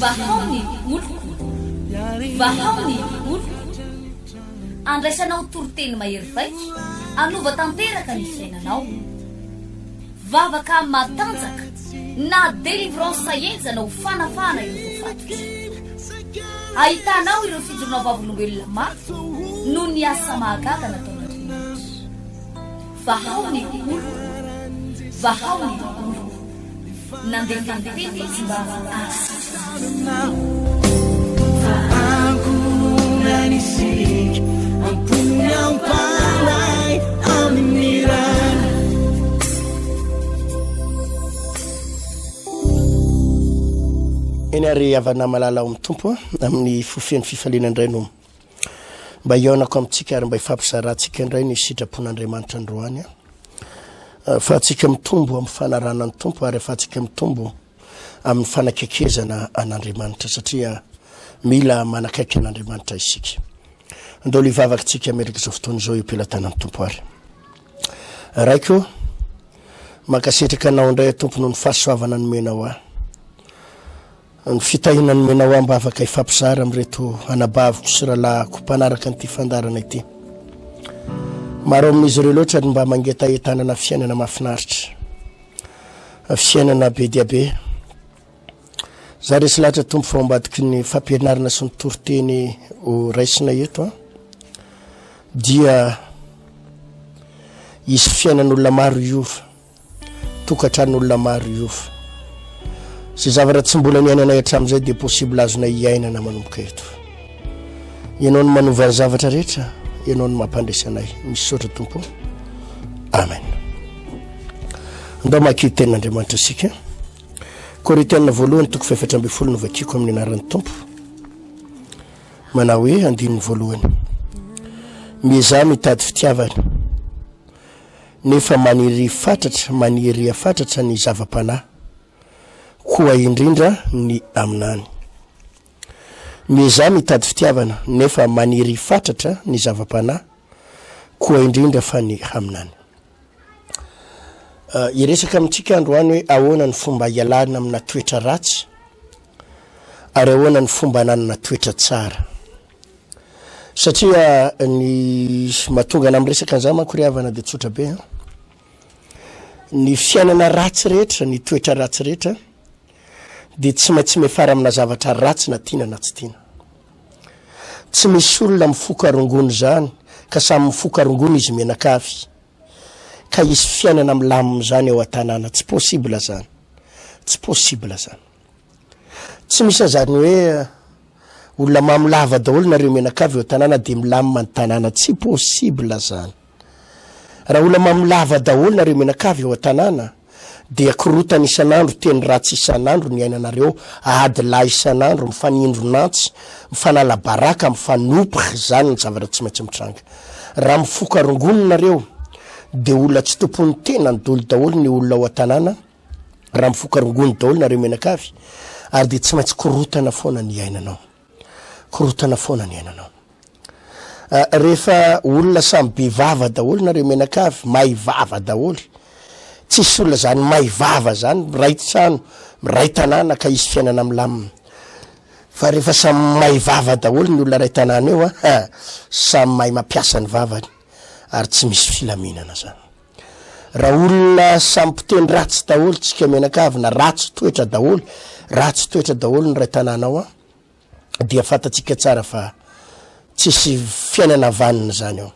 Vahao ny oloko, vahao ny oloko. Andraisanao toriteny mahery vaika hanova tanteraka ny fiainanao. Vavaka matanjaka na délivrance henjana ho fanafahana ireo voafatotra. Ahitanao ireo fijoroana vavolombelona mafy noho ny asa mahagaga nataon'Andriamanitra. Vahao ny oloko, vahao ny oloko. Nandefa ny teny izy mba hahasitrana azy. Eny ary havana malala ao amin'ny Tompo a, amin'ny fo feno fifaliana indray no mba hihaonako amintsika ary mba hifampizarantsika indray ny sitrapon'Andriamanitra androany a. Ahafahantsika mitombo amin'ny fanarahana ny Tompo ary ahafahantsika mitombo amin'ny fanakekezana an'Andriamanitra satria mila manakaiky an'Andriamanitra isika. Andao hivavaka tsika miaraka izao fotoana izao eo am-pelatanan'ny Tompo ary. Raiko, mankasitraka anao indray Tompo noho ny fahasoavana nomenao ahy. Ny fitahiana nomenao ahy mba afaka hifampizara amin'ireto anabaviko sy rahalahiko mpanaraka an'ity fandaharana ity. Maro amin'izy ireo loatra ny mba mangetaheta hanana fiainana mahafinaritra, fiainana be dia be. Za resy lahatra Tompo fa ao ambadiky ny fampianarana sy ny toriteny ho raisina eto an, dia hisy fiainan'olona maro hiova. Tokantran'olona maro hiova. Izay zavatra tsy mbola niainanay hatramin'izay dia possible azonay hiainana manomboka eto. Ianao no manova ny zavatra rehetra, Ianao no mampandresy anay. Misaotra Tompo. Amen. Andao maki tenin'Andriamanitra isika. Korintiana voalohany toko 14 no vakiko amin'ny anaran'ny Tompo. Manao hoe andininy voalohany. Miezaha mitady fitiavana. Nefa maniria fatratra, maniria fatratra ny zava-panahy, koa indrindra ny aminany. Miezaha mitady fitiavana, nefa maniria fatratra ny zava-panahy, koa indrindra fa ny haminany. Hiresaka amintsika androany hoe ahoana ny fomba hialana amina toetra ratsy, ary ahoana ny fomba hananana toetra tsara. Satria ny mahatonga anah miresaka an'izany manko ry havana dia tsotra be an. Ny fiainana ratsy rehetra, ny toetra ratsy rehetra dia tsy maintsy miafara amina zavatra ratsy na tiana na tsy tiana. Tsy misy olona mifoka rongony izany ka samy mifoka rongony izy mianakavy ka hisy fiainana milamina izany ao an-tanàna. Tsy possible izany. Tsy possible izany. Tsy misy an'izany hoe olona mamo lava daholo nareo mianakavy eo an-tanàna dia milamina ny tanàna, tsy possible zany. Raha olona mamo lava daholo nareo mianakavy eo an-tanàna dia korotana isan'andro, teny ratsy isan'andro ny iainanareo, ady lahy isan'andro, mifanindron'antsy, mifanala baraka, mifanopy, zany ny zavatra tsy maintsy mitranga. Raha mifoka rongony nareo dia olona tsy tompon'ny tenany dolo daholo ny olona ao an-tanàna, Raha mifoka rongony daholo nareo mianakavy ary dia tsy maintsy korotana foana ny iainanao. Korotana foana ny iainanao. Ah, rehefa olona samy be vava daholo nareo mianakavy, mahay vava daholo. Tsisy olona zany mahay vava zany, miray trano, miray tanàna ka hisy fiainana milamina. Fa rehefa samy mahay vava daholo ny olona iray tanàna eo, ah, samy mahay mampiasa ny vavany ary tsy misy filaminana zany. Raha olona samy mpiteny ratsy daholo tsika mianakavy na ratsy toetra daholo, ratsy toetra daholo ny ray tanàna ao an, dia fantatsika tsara fa tsisy fiainana vanona zany ao.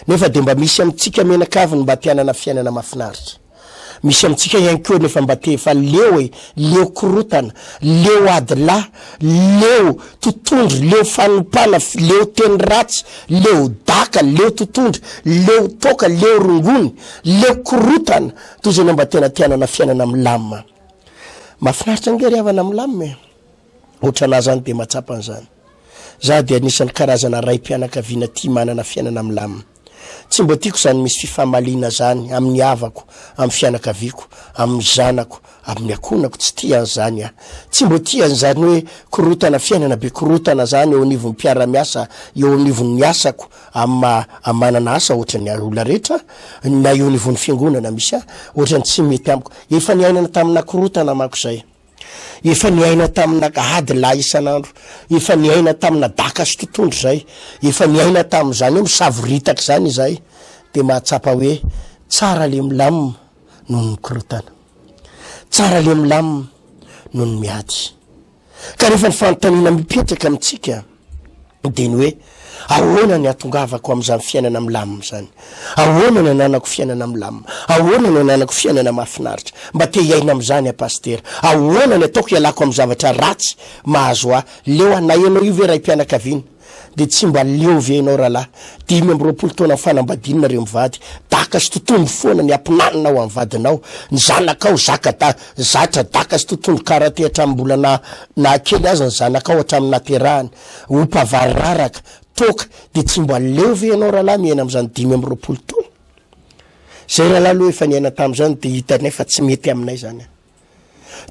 Nefa dia mba misy amintsika mianakavy ny mba te hanana fiainana mahafinaritra. Misy amintsika ihany koa nefa mba te efa leo e, leo korotana, leo ady lahy, leo totondry, leo fanompana, leo teny ratsy, leo daka, leo totondry, leo toaka, leo rongony, leo korotana, toy izay mba tena te hanana fiainana milamina. Mahafinaritra ange ry havana milamina e! Ohatranà zany dia mahatsapa an'izany. Za dia anisan'ny karazana raim-pianakaviana tia manana fiainana milamina. Tsy mba tiako izany misy fifamaliana zany amin'ny havako, amin'ny fianakaviako, amin'ny zanako, amin'ny akonako, tsy tia an'izany aho. Tsy mba tia an'izany hoe korotana fiainana be korotana zany eo anivon'ny mpiara-miasa, eo anivon'ny asako amin'ny maha manana asa ohatran'ny olona rehetra, na eo anivon'ny fiangonana misy ahy, ohatran'ny tsy mety amiko. Efa niainana tamina korotana manko izay. Efa niaina tamina ady lahy isan'andro, efa niaina tamina daka sy totondry izay, efa niaina tamin'izany hoe misavoritaka izany izahay, dia mahatsapa hoe tsara le milamina noho ny mikorontana. Tsara le milamina noho ny miady. Ka rehefa ny fanontaniana mipetraka amintsika dia ny hoe, ahoana ny hahatongavako amin'izany fiainana milamina izany? Ahoana ny hananako fiainana milamina? Ahoana ny hananako fiainana mahafinaritra? Mba te hiaina amin'izany aho Pasitera. Ahoana ny ataoko hialako amin'ny zavatra ratsy mahazo ahy? Leo aho, na ianao io ve raim-pianakaviana? Dia tsy mba leo ve ianao rahalahy? 25 taona fanambadiana nareo mivady, daka sy totombo foana ny ampinanina ao amin'ny vadinao, ny zanakao zaka da, zatra daka sy totombo karate hatramin'ny mbola naha nahakely aza ny zanakao hatramin'ny naterahany, ompa vary raraka, toaka, dia tsy mba leo ve ianao rahalahy miaina amin'izany 25 taona? Zay rahalahy aloha efa niaina tamin'izany dia hitanay fa tsy mety aminay izany an.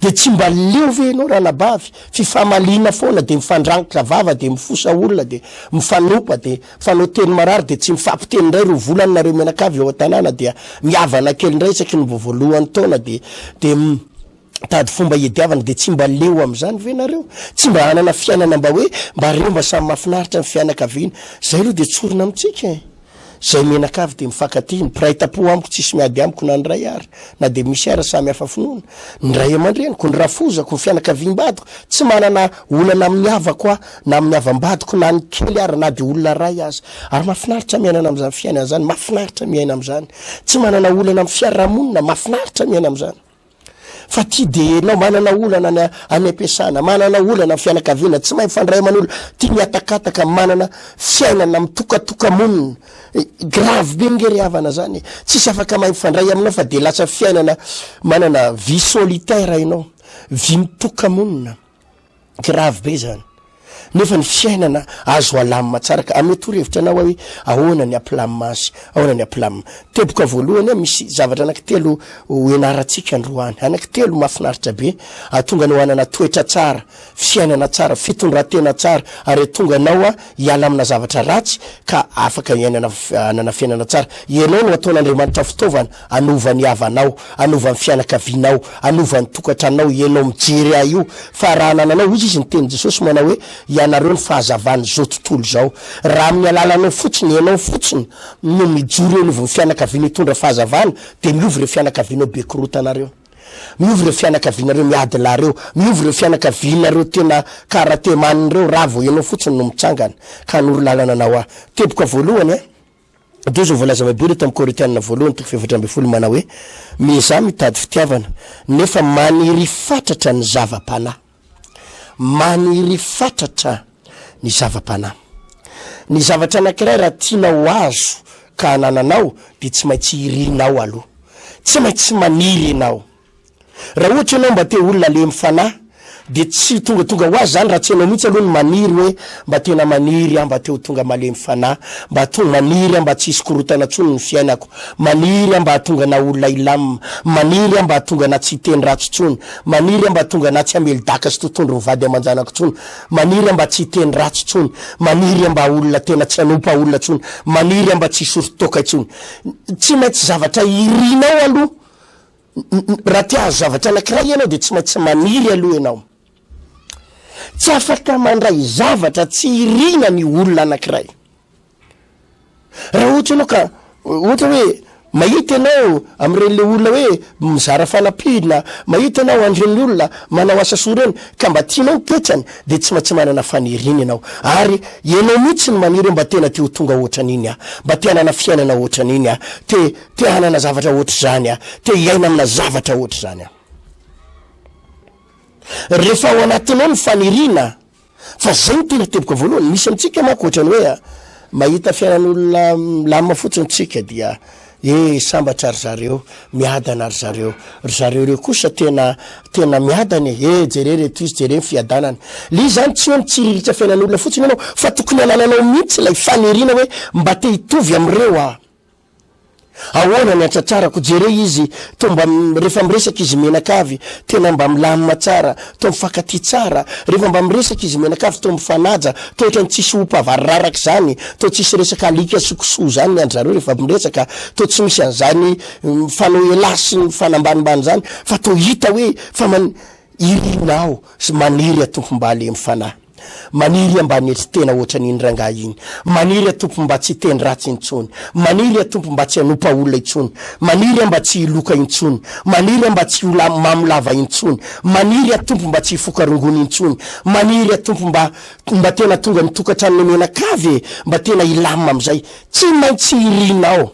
Dia tsy mba leo ve ianao ranabavy? Fifamaliana foana dia mifandrangitra vava dia mifosa olona dia mifanopa dia mifanao teny marary dia tsy mifampiteny indray roa volana nareo mianakavy eo an-tanàna dia mihavana kely indray isaky ny vao voalohan'ny taona dia dia mitady fomba hiadiavana dia tsy mba leo amin'izany ve nareo? Tsy mba hanana fiainana mba hoe mba reo mba samy mahafinaritra ny fianakaviana. Zay aloha dia tsorina amintsika e! Zay mianakavy dia mifankatia, ny mpiray tampo amiko tsisy miady amiko na ny ray ary, na dia misy ara samy hafa finoana, ny ray aman-dreniko, ny rafozako, ny fianakaviam-badiko, tsy manana olana amin'ny havako aho, na amin'ny havam-badiko na ny kely ara na dia olona ray aza. Ary mahafinaritra miainana amin'izany fiainana izany, mahafinaritra miaina amin'izany. Tsy manana olana amin'ny fiarahamonina, mahafinaritra miaina amin'izany. Fa ty de enao manana olana any any ampiasana, manana olana am fianakaviana, tsy mahay mifandray aman'olona, ty mihatakataka, manana fiainana mitokatoka-monina, grave be nge ry havana zany e, tsisy afaka mahay mifandray aminao fa de lasa fiainana manana vie solitaire enao, vie mitoka-monina. Grave be zany. Nefa ny fiainana azo alamina tsara ka ameo torohevitra anao aho hoe ahoana ny hampilamina azy, ahoana ny hampilamina. Teboka voalohany a, misy zavatra anankitelo ho ianarantsika androany, anankitelo mahafinaritra be, ahatonga anao hanana toetra tsara, fiainana tsara, fitondran-tena tsara, ary ahatonga anao hiala amina zavatra ratsy ka afaka hiainana hanana fiainana tsara. Ianao no ataon'Andriamanitra fitaovana Hanova ny havanao, hanova ny fianakavianao, hanova ny tokantranonao ianao mijery ahy io, fa raha anananao, hoy izy ny tenin'i Jesosy manao hoe, ianareo no fahazavan'izao tontolo izao. Raha amin'ny alalanao fotsiny, ianao fotsiny no mijoro eo anivon'ny fianakaviana hitondra fahazavana, dia miova ireo fianakavianao be korontana ireo. Miova ireo fianakavianareo miady lahy ireo, miova ireo fianakavianareo tena karate man ireo raha vao ianao fotsiny no mitsangana ka hanoro lalana anao ahy. Teboka voalohany an. Dia izao voalaza Baiboly eto amin'ny Korintiana voalohany toko faha-14 manao hoe, Miezaha mitady fitiavana, nefa maniry fatratra ny zava-panahy. Maniry fatratra ny zava-panahy. Ny zavatra anankiray raha tianao ho azo ka anananao dia tsy maintsy irinao aloha. Tsy maintsy maniry ianao. Raha ohatra ianao mba te olona alemy fanahy dia tsy tongatonga ho azy zany raha tsy ianao mihitsy aloha no maniry hoe mba tena maniry aho mba te ho tonga malemy fanahy, mba to maniry aho mba tsy hisy korotana tsony ny fiainako, maniry aho mba hahatonga anah olona hilamina, maniry aho mba hahatonga anah tsy hiteny ratsy tsony, maniry aho mba hahatonga anah tsy hamely daka sy totondro ny vady aman-janako tsony, maniry aho mba tsy hiteny ratsy tsony, maniry aho mba olona tena tsy hanompa olona tsony, maniry aho mba tsy hisotro toaka intsony. Tsy maintsy zavatra irinao aloha Raha te hahazo zavatra anankiray ianao dia tsy maintsy maniry aloha ianao. Tsy afaka mandray zavatra tsy irina ny olona anankiray. Raha ohatra ianao ka ohatra hoe mahita ianao amin'ireny le olona hoe mizara fanampiana, mahita ianao an'ireny olona manao asa soa ireny ka mba tianao ny toetrany dia tsy maintsy manana faniriana ianao. Ary ianao mihitsy no maniry hoe mba tena te ho tonga ohatran'iny aho, mba te hanana fiainana ohatran'iny aho, te Te hanana zavatra hoatr'izany aho. Te hiaina amina zavatra hoatr'izany aho. Rehefa ao anatinao ny faniriana, fa zay no tena teboka voalohany, misy amintsika manko ohatran'ny hoe mahita fiainan'olona milamina fotsiny tsika dia eh sambatra ry zareo, miadana ry zareo, ry zareo ireo kosa tena tena miadana e, eh jereo reto izy, jereo ny fiadanana. Le izy zany tsy hoe mitsiriritra fiainan'olona fotsiny ianao fa tokony anananao mihitsy ilay faniriana hoe mba te hitovy amin'ireo aho. Ahoana ny hatratrarako? Jereo izy, toa mba rehefa miresaka izy mianakavy, tena mba milamina tsara, toa mifankatia tsara. Rehefa mba miresaka izy mianakavy, toa mifanaja, toa ohatran'ny tsisy ompa variraraka izany, toa tsisy resaka alika sy kisoa izany ny an-dry zareo rehefa miresaka, toa tsy misy an'izany mifanao elah sy mifanambanimbany izany, fa toa hita hoe fa man. Irinao sy maniry a Tompo mba halemy fanahy. Maniry aho mba hanetry tena ohatran'iny rangahy iny. Maniry aho Tompo mba tsy hiteny ratsy intsony. Maniry aho Tompo mba tsy hanompa olona intsony. Maniry aho mba tsy hiloka intsony. Maniry aho mba tsy ho mamo lava intsony. Maniry aho Tompo mba tsy hifoka rongony intsony. Maniry aho Tompo mba mba tena tonga ny tokantranonay mianakavy e! Mba tena hilamina amin'izay. Tsy maintsy irinao.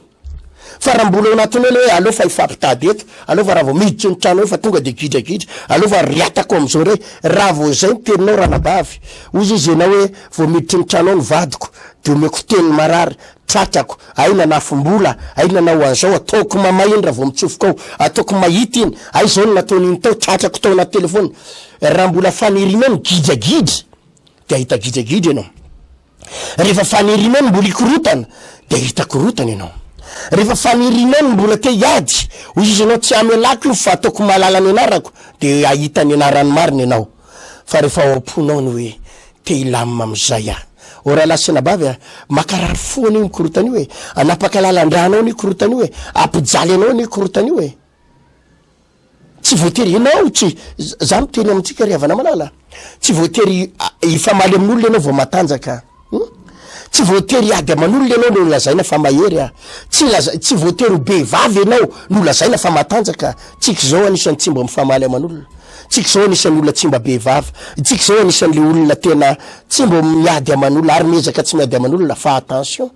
Fa raha mbola ao anatinao ilay hoe aleo fa hifampitady eto, aleo fa raha vao miditra ny trano eo fa tonga dia gidragidra, aleo fa riatako amin'izao indray, raha vao izay ny teninao ranabavy, hozy izy ianao hoe vao miditry ny trano ao ny vadiko dia omeko teny marary, tratrako, hay nanafim-bola, hay nanao an'izao, ataoko mamay iny raha vao mitsofoka ao, ataoko mahita iny, hay izao no nataon'iny tao, tratrako tao anaty telefaonina. Raha mbola fanirianao ny gidragidra dia hahita gidragidra ianao. Rehefa fanirianao ny mbola hikorotana dia hahita korotana ianao. Rehefa fanirianao ny mbola te hiady, hoy izy ianao tsy hamelako io fa ataoko mahalala ny anarako dia hahita ny anarany marina ianao. Fa rehefa ao am-ponao ny hoe te hilamina amin'izay aho. O rahalahy sy anabavy a, makarary fo anie io mikorotana io e, hanapaka lalan-drà anao anie io korotana io e, hampijaly anao anie io korotana io e. Tsy voatery ianao tsy, za miteny amintsika ry havana malala, tsy voatery hifamaly amin'olona ianao vao matanjaka hum, tsy voatery hiady aman'olona ianao no lazaina fa mahery a, tsy laza- tsy voatery ho be vava ianao no lazaina fa matanjaka, tsika izao anisan'ny tsy mba mifamaly aman'olona, tsika izao anisan'ny olona tsy mba be vava, tsika izao anisan'le olona tena tsy mba miady aman'olona ary miezaka tsy miady aman'olona fa attention,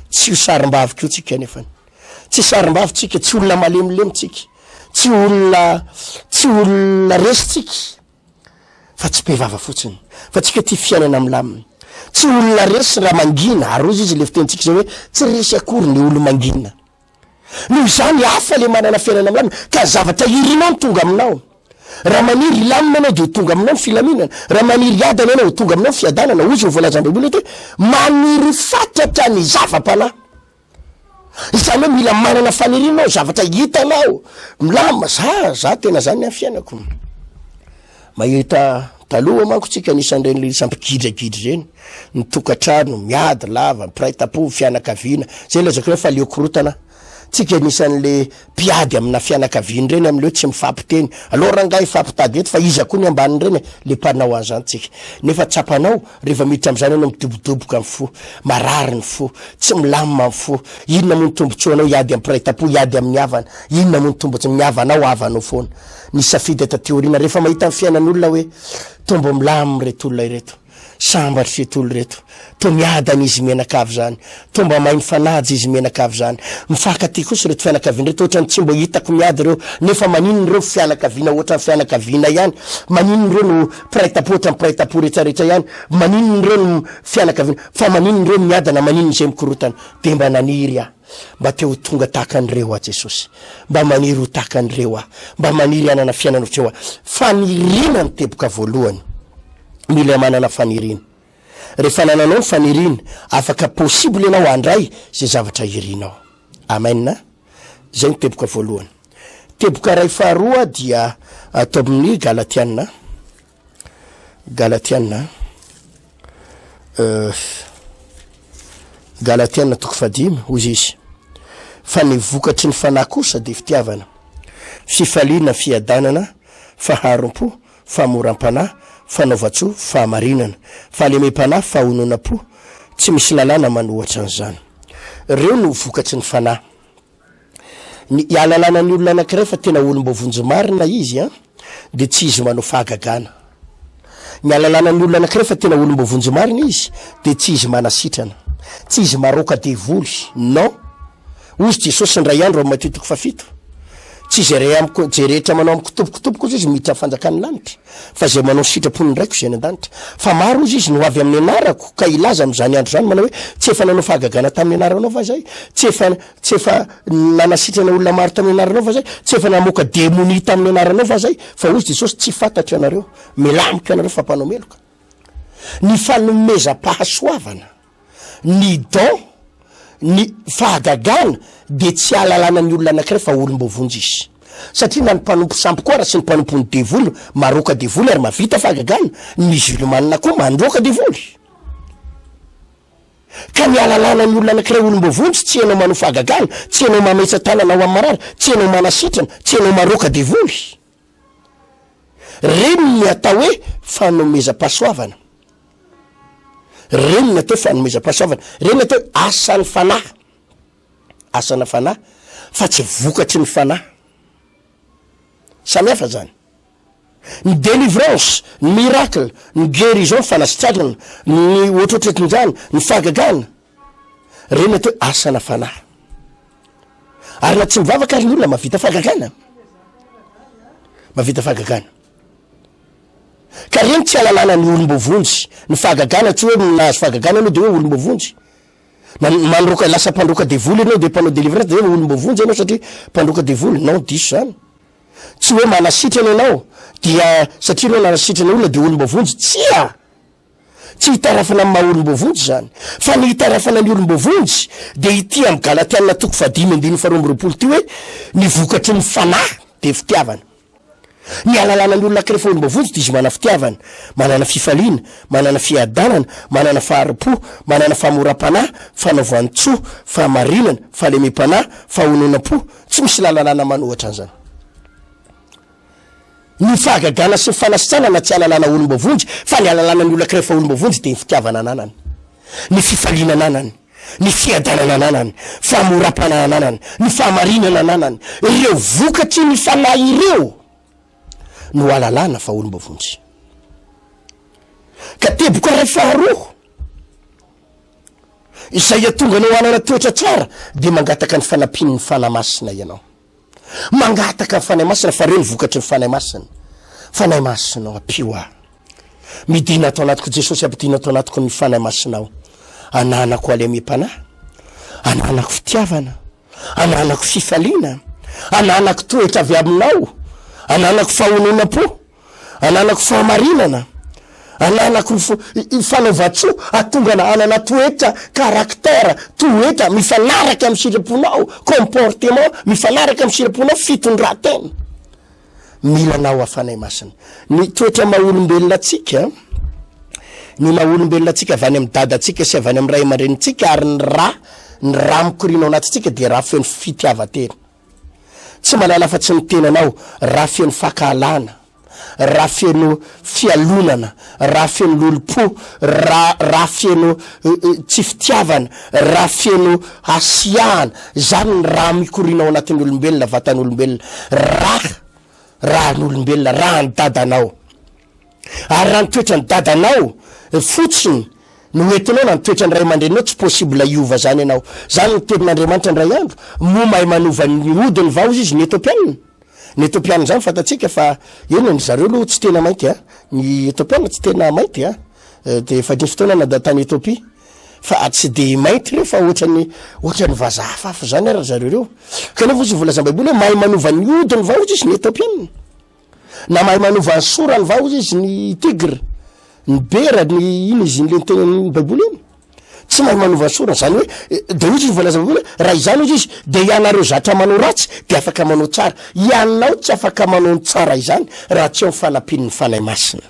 tsy ho sarimbavy koa tsika nefany. Tsy sarimbavy tsika, tsy olona malemilemy tsika, tsy olona tsy olona resy tsika, fa tsy be vava fotsiny, fa tsika tia fiainana milamina. Tsy olona resy raha mangina, ary hozy izy le fitenintsika zay hoe tsy resy akory ny olo mangina. Noho izany hafa le manana fiainana milamina, ka zavatra irinao no tonga aminao. Raha maniry hilamina ianao dia ho tonga aminao ny filaminana, raha maniry hiadana ianao ho tonga aminao ny fiadanana, hozy ny voalazan'ny baiboly eto hoe maniry fatratra ny zava-panahy. Izany hoe mila manana faniriana ianao, zavatra hitanao, milamina, za, za tena zany ny fiainako. Mahita taloha manko tsika anisan'ireny le sampigidragidra ireny, ny tokantrano, miady lava, mpiray tampo, fianakaviana, zay lazaiko hoe fa leo korotana. Tsika anisan'le mpiady amina fianakaviana ireny amle hoe tsy mifampiteny, aleo rangahy hifampitady eto fa iza koa ny ambanin'ireny e, le mpanao an'izany tsika. Nefa tsapanao Rehefa miditra amin'izany ianao midobodoboka ny fo, marary ny fo, tsy milamina ny fo. Inona moa ny tombotsoanao hiady amin'ny mpiray tampo, hiady amin'ny havana? Inona moa ny tombotsoa? Ny havanao havanao foana. Ny safidy taty aoriana rehefa mahita ny fiainan'olona hoe tombo milamina ireto olona ireto, sambatra ireto olona ireto, toa miadana izy mianakavy izany, toa mba mahay mifanaja izy mianakavy izany. Mifankatia kosa ireto fianakaviana ireto, ohatran'ny tsy mba hitako miady ireo, nefa maninona ireo fianakaviana ohatran'ny fianakaviana ihany? Maninona ireo no Mpiray tampo ohatran'ny mpiray tampo retraretra ihany, maninona ireo no fianakaviana, fa maninona ireo miadana, maninona izay mikorotana, dia mba naniry aho mba te ho tonga tahaka an'ireo aho Jesosy, mba maniry ho tahaka an'ireo aho, mba maniry hanana fiainana ohatr'ireo aho, faniriana ny teboka voalohany, mila manana faniriana, rehefa anananao ny faniriana, afaka possible ianao handray izay zavatra irinao, amen. Izay ny teboka voalohany. Teboka iray faharoa dia ato amin'ny Galatiana. Galatiana. Euh, Galatiana toko fahadimy, hoy izy. Fa ny vokatry ny fanahy kosa dia fitiavana, fifaliana, fiadanana, faharom-po, fahamoram-panahy, fanaovan-tsoa, fahamarinana, fahalemem-panahy, fahononam-po, tsy misy lalàna manohatra an'izany. Ireo no vokatry ny fanahy. Ny hialalana ny olona anankiray fa tena olom-boavonjy marina izy an, dia tsy izy manao fahagagana. Ny ahalalana ny olona anankiray fa tena olom-boavonjy marina izy dia tsy izy manasitrana, tsy izy maroaka devoly, non. Hozy Jesosy indray andro ao Matio toko fahafito, Tsy izay re amiko, izay rehetra manao amiko tompoko tompoko hozy izy miditra amin'ny fanjakan'ny lanitra, fa izay manao ny sitrapon'ny Raiko izay any an-danitra. Fa maro hozy izy no ho avy amin'ny anarako ka hilaza amin'izany andro izany manao hoe, Tsy efa nanao fahagagana tamin'ny anaranao va izahay? Tsy efa, tsy efa nanasitrana olona maro tamin'ny anaranao va izahay? Tsy efa namoaka demonia tamin'ny anaranao va izahay? Fa hozy Jesosy, Tsy fantatro ianareo, milamiko ianareo fa mpanao meloka. Ny fanomezam-pahasoavana. Ny don, ny fahagagana dia tsy ahalalana ny olona anankiray fa olom-boavonjy izy. Satria na ny mpanompo sampy koa ara sy ny mpanompon'ny devoly maroaka devoly ary mahavita fahagagana, ny musulmana koa mandroaka devoly. Ka ny ahalalana ny olona anankiray olom-boavonjy tsy ianao manao fahagagana, tsy ianao mametsa-tanana ho amin'ny marary, tsy ianao manasitrana, tsy ianao maroaka devoly. Reny ny atao hoe fanomezam-pahasoavana. Reny ny atao hoe fanomezam-pahasoavana. Reny ny atao hoe asan'ny fanahy. Asana fanahy fa tsy vokatry ny fanahy. Samy hafa zany. Ny délivrance, ny miracle, ny guérison, ny fanasitranana, ny ohatrohatran'izany, ny fahagagana, reny atao hoe asana fanahy. Ary na tsy mivavaka ary ny olona mahavita fahagagana. Mahavita fahagagana. Ka reny tsy alalana ny olom-boavonjy. Ny fahagagana tsy hoe nahazo fahagagana ianao de hoe olom-boavonjy. Mandroaka lasa mpandroaka devoly ianao de mpanao délivrance de hoe olom-boavonjy ianao satria mpandroaka devoly. Non, diso zany. Tsy hoe manasitrana ianao dia satria ianao nanasitrana olona dia olom-boavonjy. Tsia! Tsy hitarafana amin'ny maha olom-boavonjy izany. Fa ny hitarafana ny olom-boavonjy dia ity amin'ny Galatiana toko fahadimy andininy faharoa amby 20 ity hoe ny vokatry ny fanahy dia fitiavana. Ny ahalalana ny olona anankiray fa olom-boavonjy dia izy manana fitiavana, manana fifaliana, manana fiadanana, manana fahari-po, manana fahamoram-panahy, fanaovan-tsoa, fahamarinana, fahalemem-panahy, fahononam-po, Tsy misy lalalana manohatra an'izany. Ny fahagagana sy ny fanasitranana tsy ahalalana olom-boavonjy, fa ny ahalalana ny olona ankiray fa olom-boavonjy dia ny fitiavana ananany, ny fifaliana ananany, ny fiadanana ananany, fahamoram-panahy ananany, ny fahamarinana ananany. Ireo vokatry ny fanahy ireo no ahalalana fa olom-boavonjy. Ka teboka iray faharoa. Izay hahatonga anao hanana toetra tsara dia mangataka ny fanampian'ny Fanahy Masina ianao. Mangataka ny Fanahy Masina fa reo ny vokatry ny Fanahy Masina. Fanahy Masina o, ampio ahy. Midina ato anatiko Jesosy, ampidino ato anatiko ny Fanahy Masinao. Ananako halemem-panahy, ananako fitiavana, ananako fifaliana, ananako toetra avy aminao, ananako fahononam-po. Ananako fahamarinana, ananako ny fanaovan-tsoa hahatonga ana hanana toetra, caractère, toetra mifanaraka amin'ny sitraponao, comportement mifanaraka amin'ny sitraponao, fitondran-tena. Mila anao aho Fanahy Masina. Ny toetra maha olombelona antsika, ny maha olombelona antsika avy any amin'ny dadantsika sy avy any amin'ny ray aman-drenintsika ary ny ra, ny ra mikoriana ao anatintsika dia ra feno fitiavan-tena. Tsy manala afa-tsy ny tenanao raha feno fankahalana, raha feno fialonana, raha feno lolompo, raha raha feno tsy fitiavana, raha feno hasiahana. Izany ny rà mikoriana ao anatin'ny olombelona, vatan'olombelona. Rà, ràn'olombelona, ràn'ny dadanao. Ary raha ny toetran'ny dadanao fotsiny no entinao na ny toetran'ny ray aman-dreninao tsy possible hiova zany ianao. Zany no tenin'Andriamanitra indray andro, moa mahay manova ny hodiny va hozy izy ny Etopiana? Ny Etopiana zany fantatsika fa eny e, ny zareo aloha tsy tena mainty a, ny Etopiana tsy tena mainty a, de efa nisy fotoana nanda tany Etopia fa tsy de mainty ireo fa ohatran'ny ohatran'ny vazaha hafahafa zany ary ry zareo ireo. Kanefa hozy ny voalazam-baiboly hoe mahay manova ny hodiny va hozy izy ny Etopiana? Na mahay manova ny sorany va hozy izy ny tigre, ny bera, ny ino izy iny le nitenin'ny baiboly iny? Tsy mahay manova ny sorany, zany hoe de hozy izy voalaza baiboly hoe raha izany hozy izy de ianareo zatra manao ratsy de afaka manao tsara, ianao tsy afaka manao ny tsara izany raha tsy eo ny fanampian'ny Fanahy Masina.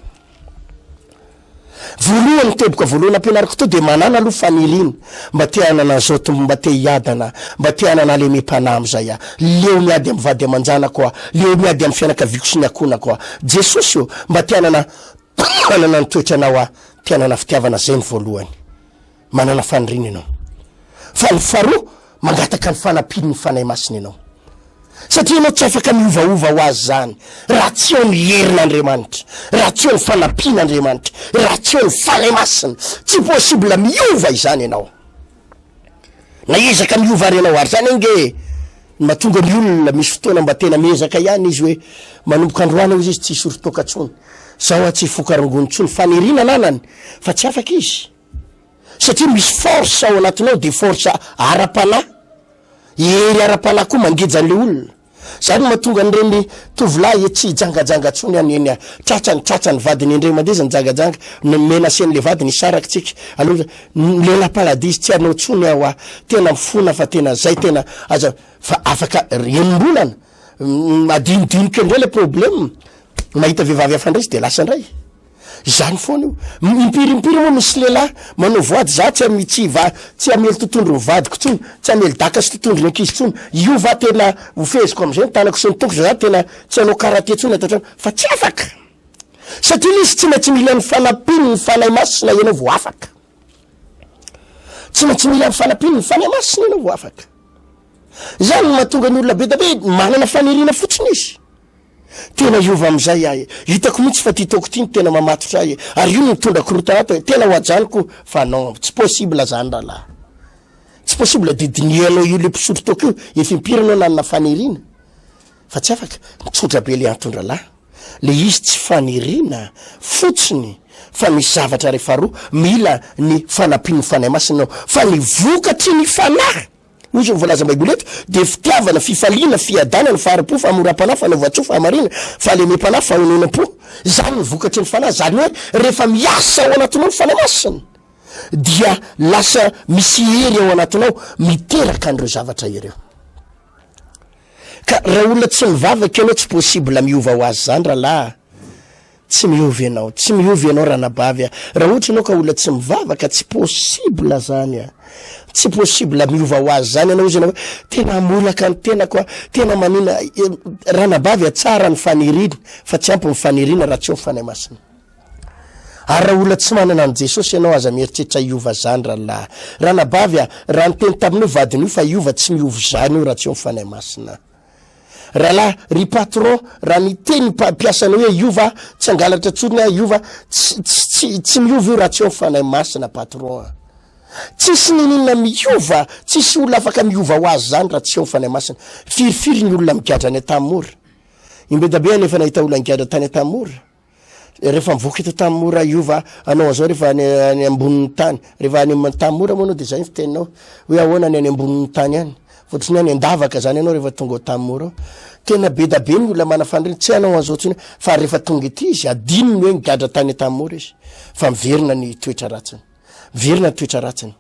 Voalohany, ny teboka voalohany ampianariko teo dia manàna aloha faniriana, mba te hanana an'izao Tompo, mba te hiadana aho, mba te hanana halemem-panahy amin'izay aho, leo miady amin'ny vady aman-janako aho, leo miady amin'ny fianakaviako sy ny ankohonako aho. Jesosy ô, mba te hanana hanana ny toetranao aho, te hanana fitiavana, izay ny voalohany. Manana faniriana ianao. Fa ny faharoa, mangataka ny fanampian'ny Fanahy Masina ianao. Satria ianao tsy afaka miovaova ho azy izany raha tsy eo ny herin'Andriamanitra, raha tsy eo ny fanampian'Andriamanitra, raha tsy eo ny Fanahy Masina. Tsy possible miova izany ianao. Na hiezaka miova ary ianao, ary izany ange no mahatonga ny olona misy fotoana mba tena miezaka ihany izy hoe manomboka androany aho izy tsy hisotro toaka intsony, zao aho tsy hifoka rongony intsony, faniriana ananany fa tsy afaka izy. Satria misy force ao anatinao de force ara-panahy, hery ara-panahy koa mangeja an'le olona. Zany no mahatonga an'ireny tovolahy tsy hijangajanga tsony any eny a, tratrany, tratrany vadiny indray mandeha izy nijangajanga, nomenacen'le vadiny hisaraka tsika, aleo lehilahy paradis tsy hanao tsony aho a, tena mifona fa tena zay tena aza fa afaka enim-bolana, adinodinoko indray le problème, mahita vehivavy hafa indray izy de lasa indray. Izany foana io. Impiry impiry moa misy lehilahy manao voady za tsy ami tsy va tsy hamely totondro ny vadiko tsony, tsy hamely daka sy totondro ny ankizy tsony, io va tena ho feheziko amizay ny tanako sy ny tongotro za tena tsy hanao karate tsony ato an-trano fa tsy afaka. Satria ilay izy tsy maintsy mila ny fanampian'ny Fanahy Masina ianao vao afaka. Tsy maintsy mila ny fanampian'ny Fanahy Masina ianao vao afaka. Izany no mahatonga ny olona be dia be manana faniriana fotsiny izy. Tena hiova amin'izay aho e. Hitako mihitsy fa ity taoko ity no tena mamatotra ahy e. Ary io no mitondra korontana ato e. Tena ho ajanoko fa non, tsy possible zany rahalahy. Tsy possible dia dinihanao io le mpisotro toaka io, efa impiry ianao nanana faniriana fa tsy afaka. Mitsotra be le antony rahalahy. Le izy tsy faniriana fotsiny fa misy zavatra iray faharoa mila ny fanampian'ny Fanahy Masina ianao. Fa ny vokatry ny Fanahy. Hoy izao ny voalazan'ny Baiboly eto, dia fitiavana, fifaliana, fiadanana, fahari-po, fahamoram-panahy, fanaovan-tsoa, fahamarinana, fahalemem-panahy, fahononam-po. Izany no vokatry ny Fanahy. Izany hoe rehefa miasa ao anatinao ny Fanahy Masina, dia lasa misy hery ao anatinao miteraka an'ireo zavatra ireo. Ka raha olona tsy mivavaka ianao, tsy possible miova ho azy izany rahalahy. Tsy miova ianao, tsy miova ianao ranabavy a! Raha ohatra ianao ka olona tsy mivavaka, tsy possible zany a! Tsy possible miova ho azy zany ianao, hozy ianao hoe tena hamolaka ny tenako aho, tena manina, ranabavy a, tsara ny faniriana fa tsy ampy ny faniriana raha tsy eo ny Fanahy Masina. Ary raha olona tsy manana an'i Jesosy ianao, aza mieritreritra hiova zany rahalahy. Ranabavy a, raha niteny taminao vadinao io fa hiova, tsy miova zany io raha tsy eo ny Fanahy Masina. Rahalahy, ry patron, raha niteny ny mpiasanao hoe hiova aho, tsy hangalatra intsony aho, hiova, tsy, tsy, tsy, tsy miova io raha tsy eo ny Fanahy Masina, patron a. Tsisy niniana miova, tsisy olona afaka miova ho azy zany raha tsy eo ny Fanahy Masina. Firifiry ny olona migadra any Antanimora? Imbedabe aho nefa nahita olona nigadra tany Antanimora. Rehefa mivoaka eto Antanimora hiova anao an'izao rehefa any any ambonin'ny tany, rehefa any Antanimora moa anao dia zay ny fiteninao hoe ahoana ny any ambonin'ny tany any, ohatry ny any an-davaka zany ianao rehefa tonga ao Antanimora ao. Tena be da be ny olona manana faniriana tsy hanao an'izao intsony fa rehefa tonga ety izy adinony hoe nigadra tany Antanimora izy fa miverina ny toetra ratsiny, miverina ny toetra ratsiny.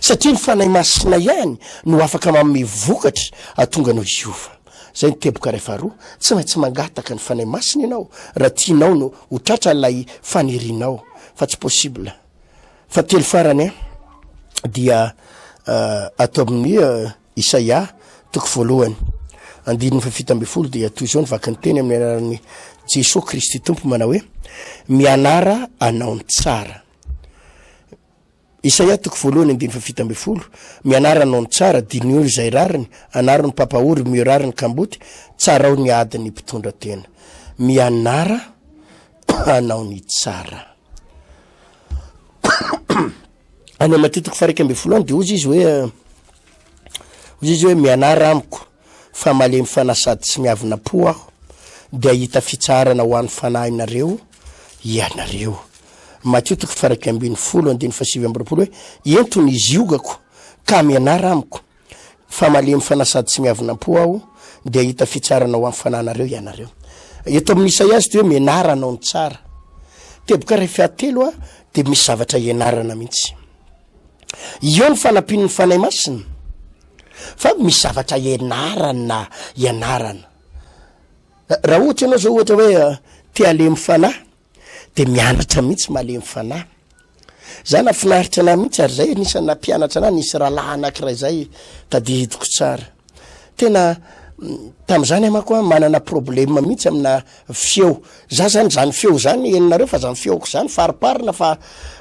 Satria ny Fanahy Masina ihany no afaka manome vokatra ahatonga anao hiova. Izay ny teboka iray faharoa, tsy maintsy mangataka ny Fanahy Masina ianao raha tianao no ho tratra ilay fanirianao, fa tsy possible. Fahatelo farany dia ato amin'ny Isaia toko voalohany andininy faha-17 dia toy izao ny vakin'ny teny amin'ny anaran'i Jesoa Kristy Tompo manao hoe, Mianara hanao ny tsara. Isaia toko voalohany andininy faha-17, Mianara hanao ny tsara, diniho izay rariny, anaro ny mpampahory, omeo rariny kamboty, tsarao ny adin'ny mpitondra tena. Mianara hanao ny tsara. Any Matio toko faha-11 any dia hozy izy hoe, hozy izy hoe mianara amiko. fa malemy fanahy sady tsy miavona po aho, dia hahita fitsaharana ho an'ny fanahinareo ianareo. Matio toko faha-11 andininy faha-29 hoe, Ento ny ziogako, ka mianara amiko, fa malemy fanahy sady tsy miavona am-po aho, dia hahita fitsaharana ho an'ny fanahinareo ianareo. Eto amin'ny Isaia azy dia hoe mianara hanao ny tsara. Teboka iray fahatelo a, dia misy zavatra ianarana mihitsy. Eo ny fanampian'ny Fanahy Masina. Fa misy zavatra ianarana, ianarana. Raha ohatra ianao zao ohatra hoe eh, te halemy fanahy, de mianatra mihitsy malemy fanahy. Za nafinaritra anah mihitsy ary zay anisan'ny nampianatra anah, nisy rahalahy anankiray zay tadidiko tsara. Tena tam'zany aho manko manana problème mihitsy amina feo. Za zany zany feo zany henonareo fa zany feoko zany fariparina fa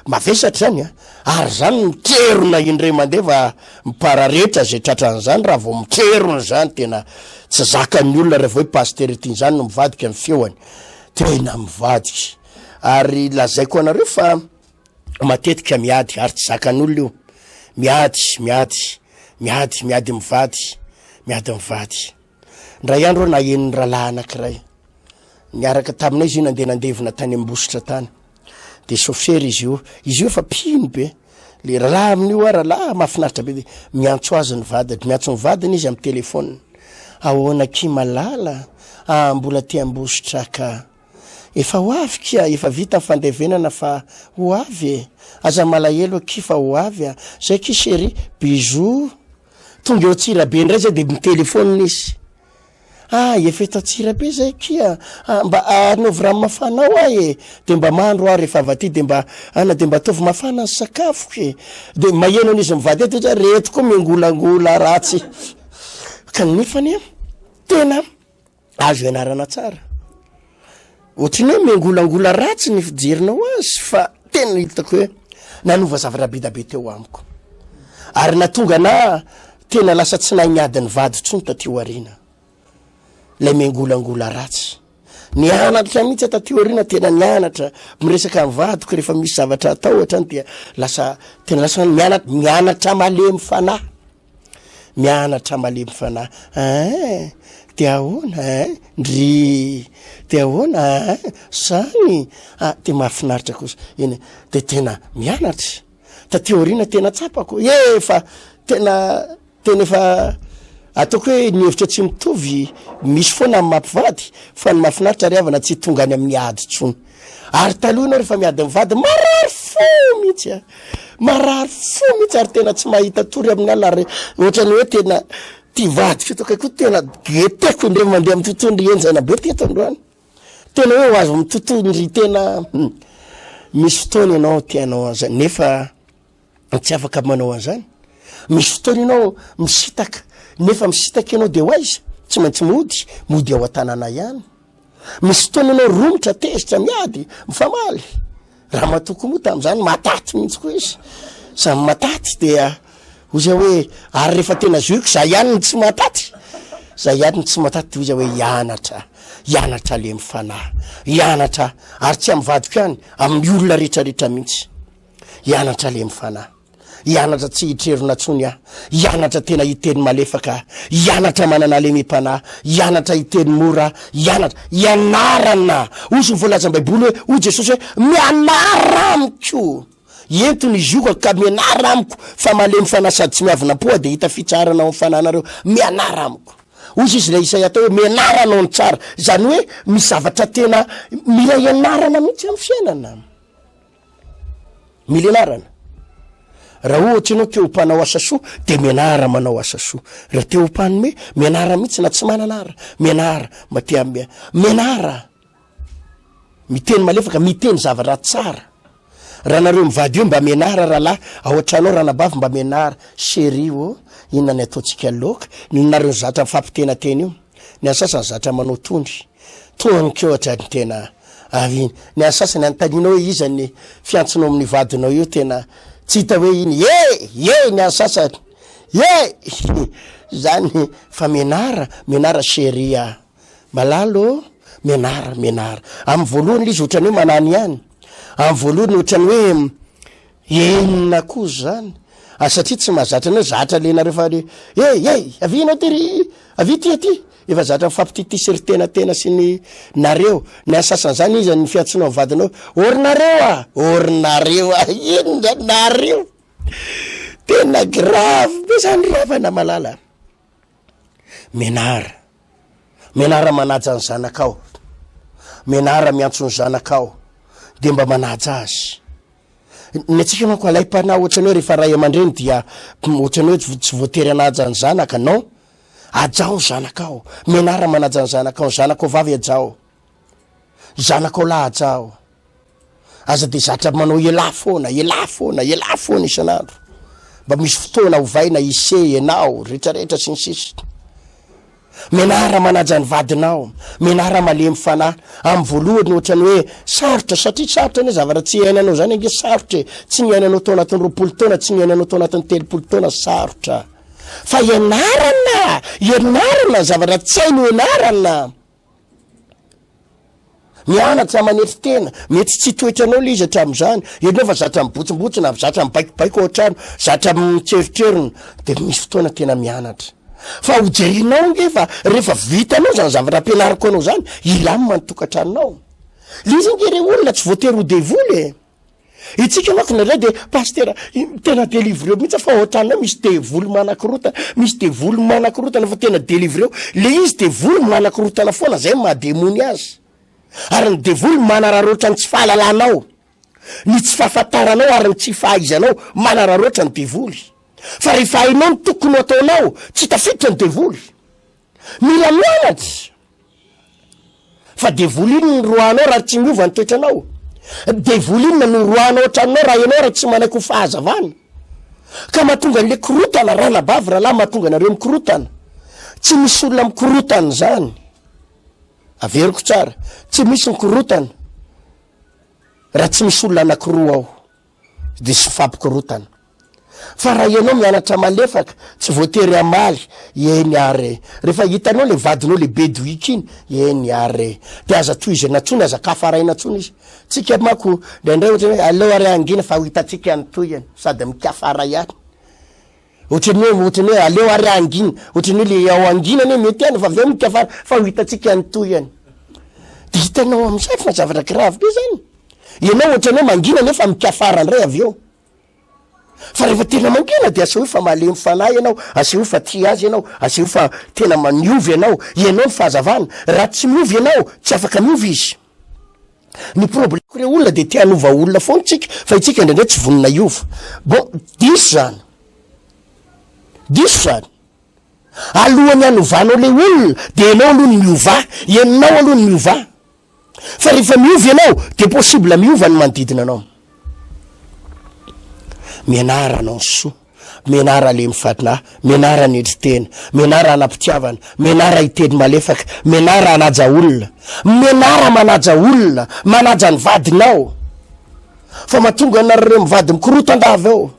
mavesatra zany a, ary zany mitrerona indray mandeha fa mipararetra zay tratran'zany raha vao mitrerona zany tena tsy zakan'ny olona raha vao hoe pasteur ity zany no mivadika ny feoany, tena mivadika ary lazaiko anareo fa matetika miady ary tsy zakan'olona io, miady, miady, miady, miady mivady, miady mivady. Indray andro aho naheno ny rahalahy anankiray niaraka taminay izy io nandeha nandevina tany Ambositra tany. De sôfera izy io, izy io efa mpino be. Le rahalahy amin'io ah rahalahy mahafinaritra be de miantso azy ny vadiny, miantso ny vadiny izy amin'ny téléphone. Ahoana akia malala? Ah mbola aty Ambositra ka. Efa ho avy kia, efa vita ny fandevenana fa ho avy e. Aza malahelo akia fa ho avy ah. Zay akia chérie, bisous. Tonga eo Antsirabe indray zay de mitelefaonina izy. Ah, efa eto Antsirabe zay akia. Ah, mba anaovy rano mafana ao aho e. De mba mandro aho rehefa avy aty de mba ana de mba ataovy mafana ny sakafoko e. De maheno an'izy mivady eto izy, reto koa miangolangola ratsy. Kanefa anie tena azo ianarana tsara. Ohatran'ny hoe miangolangola ratsy ny fijerinao azy fa tena hitako hoe nanova zavatra be da be teo amiko. Ary nahatonga anah tena lasa tsy nahay niady ny vady intsony taty aoriana. Ilay miangolangola ratsy. Nianatra mihitsy aho taty aoriana, tena nianatra miresaka amin'ny vadiko rehefa misy zavatra atao ohatrany dia lasa tena lasa mianatra mianatra malemy fanahy. Mianatra malemy fanahy ein! De ahoana ein! Ndrii! De ahoana ein! Zany! Ah, de mahafinaritra kosa. Eny e, de tena mianatra. Taty aoriana tena tsapako efa tena tena efa ataoko hoe ny hevitra tsy mitovy misy foana amin'ny maha mpivady fa ny mahafinaritra ry havana tsy tonga any amin'ny ady intsony. Ary taloha ianao rehefa miady amin'ny vady marary fo mihitsy a! Marary fo mihitsy ary tena tsy mahita tory amin'ny alina ary ohatran'ny hoe tena ty vadiko eto akaiky io tena geteko indray mandeha amin'ny tontolo henjana be teto androany. Tena hoe ho azo amin'ny tontolo ndry tena hmm. Misy fotoana ianao te hanao an'izany nefa tsy afaka manao an'izany. Misy fotoana ianao misitaka nefa misitaka ianao de ho aiza? Tsy maintsy mody, mody ao an-tanàna ihany. Misy fotoana ianao romotra, tezitra, miady, mifamaly. Ramatoa koa moa tamin'izany mataty mihitsy koa izy. Samy mataty dia hoy zay hoe ary rehefa tena zohiko za ihany no tsy mataty. Za ihany no tsy mataty dia hoy zay hoe hianatra, hianatra halemy fanahy, hianatra ary tsy amin'ny vadiko ihany, amin'ny olona rehetrarehetra mihitsy. Hianatra halemy fanahy. Hianatra tsy hitrerona intsony aho. Hianatra tena hiteny malefaka aho. Hianatra manana halemem-panahy. Hianatra hiteny mora aho. Hianatra. Hianarana. Hoy ny voalazan'ny Baiboly hoe, hoy Jesosy hoe, Mianara amiko. Ento ny ziogako ka mianara amiko, fa malemy fanahy sady tsy miavona am-po aho, dia hahita fitsaharana ao amin'ny fanahinareo. Mianara amiko. Hoy izy ilay Isaia tao hoe, Mianara hanao ny tsara. Izany hoe misy zavatra tena mila ianarana mihitsy amin'ny fiainana. Mila ianarana. Raha ohatra ianao te ho mpanao asa soa dia mianara manao asa soa. Raha te ho mpanome, mianara mihitsy na tsy manana ara. Mianara mba te hanome. Mianara miteny malefaka, miteny zavatra tsara. Raha nareo mivady io mba mianara rahalahy, ao an-trano ao ranabavy mba mianara. Chérie ô, inona ny ataontsika laoka? Ny nareo zatra mifampitenatena io. Ny an'ny sasany zatra manao tondry. Toa ny ohatra ny tena avy iny. Ny an'ny sasany anontaniana hoe iza ny fiantsonao amin'ny vadinao io tena tsy hita hoe iny. Ye! Ye! Ny an'ny sasany. Ye! Zany fa mianara, mianara chérie a. Malala ô, mianara, mianara. Amin'ny voalohany ilay izy ohatran'ny hoe manany ihany. Amin'ny voalohany ohatran'ny hoe Inona koa zany? Ah satria tsy mahazatra anao, zatra le nareo fa le hey hey avia ianao ty ry avia ty aty, efa zatra mifampititisa ry tena tena sy ny nareo, ny an'ny sasany zany iza ny fiantsoanao ny vadinao, ô ry nareo ah, ô ry nareo ah, inona nareo, tena grave be zany ry havana malala. Mianara. Mianara manaja ny zanakao. Mianara miantso ny zanakao. Dia mba manaja azy. Ny antsika manko alaim-panahy ohatran'ny hoe rehefa ray aman-dreny dia ohatran'ny hoe tsy voatery hanaja ny zanaka. Non. Hajao ny zanakao. Mianara manaja ny zanakao. Ny zanakao vavy hajao. Zanakao lahy hajao. Aza dia zatra manao elah foana, elah foana, elah foana isan'andro. Mba misy fotoana ovaina ise, enao, retraretra sy ny sisa. Mianara manaja ny vadinao, mianara malemy fanahy. Amin'ny voalohany ohatran'ny hoe sarotra, satria sarotra anie zavatra tsy iainanao zany ange sarotra e. Tsy niainanao tao anatin'ny 20 taona, tsy niainanao tao anatin'ny 30 taona, sarotra. Fa ianarana, ianarana zavatra tsy hainao ianarana. Mianatra manetry tena, mety tsy toetranao le izy hatramin'izany, ianao efa zatra mibotsimbontsina, zatra mibaikobaiko ao an-trano, zatra mitserotrerona, de misy fotoana tena mianatra. Fa ho jerenao ange fa rehefa vitanao zany zavatra ampianariko anao zany, hilamina ny tokantranonao. Le izy ange re olona tsy voatery ho devoly e. Itsika manko indraindray de pasitera tena delivreo mihitsy fa ao an-tranonao misy devoly manakorotana, misy devoly manakorotana fa tena delivreo, le izy devoly manakorotana foana zay maha demony azy, ary ny devoly manararaotra ny tsy fahalalanao, ny tsy fahafantaranao ary ny tsy fahaizanao manararaotra ny devoly, fa rehefa hainao ny tokony ho ataonao tsy tafiditra ny devoly. Mila mianatra! Fa devoly inona no roahanao raha tsy miova ny toetranao? Devoly inona no roahanao an-tranonao raha ianao raha tsy manaiky ho fahazavana? Ka mahatonga an'le korotana, ranabavy rahalahy mahatonga anareo mikorotana. Tsy misy olona mikorotana izany. Averiko tsara, tsy misy ny korotana raha tsy misy olona anakiroa ao de sy mifampikorontana. Fa raha ianao mianatra malefaka, tsy voatery hamaly, eny ary e. Rehefa hitanao le vadinao le be dohika iny, eny ary e. De aza tohizana intsony, aza kafaraina intsony izy. Tsika manko indraindray ohatra hoe aleo ary hangina fa ho hitantsika ny tohiny, sady mikafara ihany. Ohatran'ny hoe ohatran'ny hoe aleo ary hangina, ohatran'ny hoe le ao hangina anie mety ihany fa avy eo mikafara fa ho hitantsika ny tohiny. De hitanao am'zay fa zavatra grave be zany. Ianao ohatran'ny hoe mangina nefa mikafara indray avy eo. Fa rehefa tena mangina de asehoy fa malemy fanahy ianao, asehoy fa tia azy ianao, asehoy fa tena miova ianao, ianao ny fahazavana. Raha tsy miova ianao, tsy afaka miova izy. Ny problème-ko re olona de te hanova olona foana tsika, fa itsika indraindray tsy vonona hiova. Bon, diso zany. Diso zany. Alohan'ny hanovanao le olona de ianao aloha no miovà, ianao aloha no miovà. Fa rehefa miova ianao dia possible miova ny manodidina anao. Mianara hanao ny soa, mianara halemy fanahy, mianara hanetry tena, mianara hanam-pitiavana, mianara hiteny malefaka, mianara hanaja olona, mianara manaja olona, manaja ny vadinao. Fa mahatonga anareo mivady mikorotan-dava eo.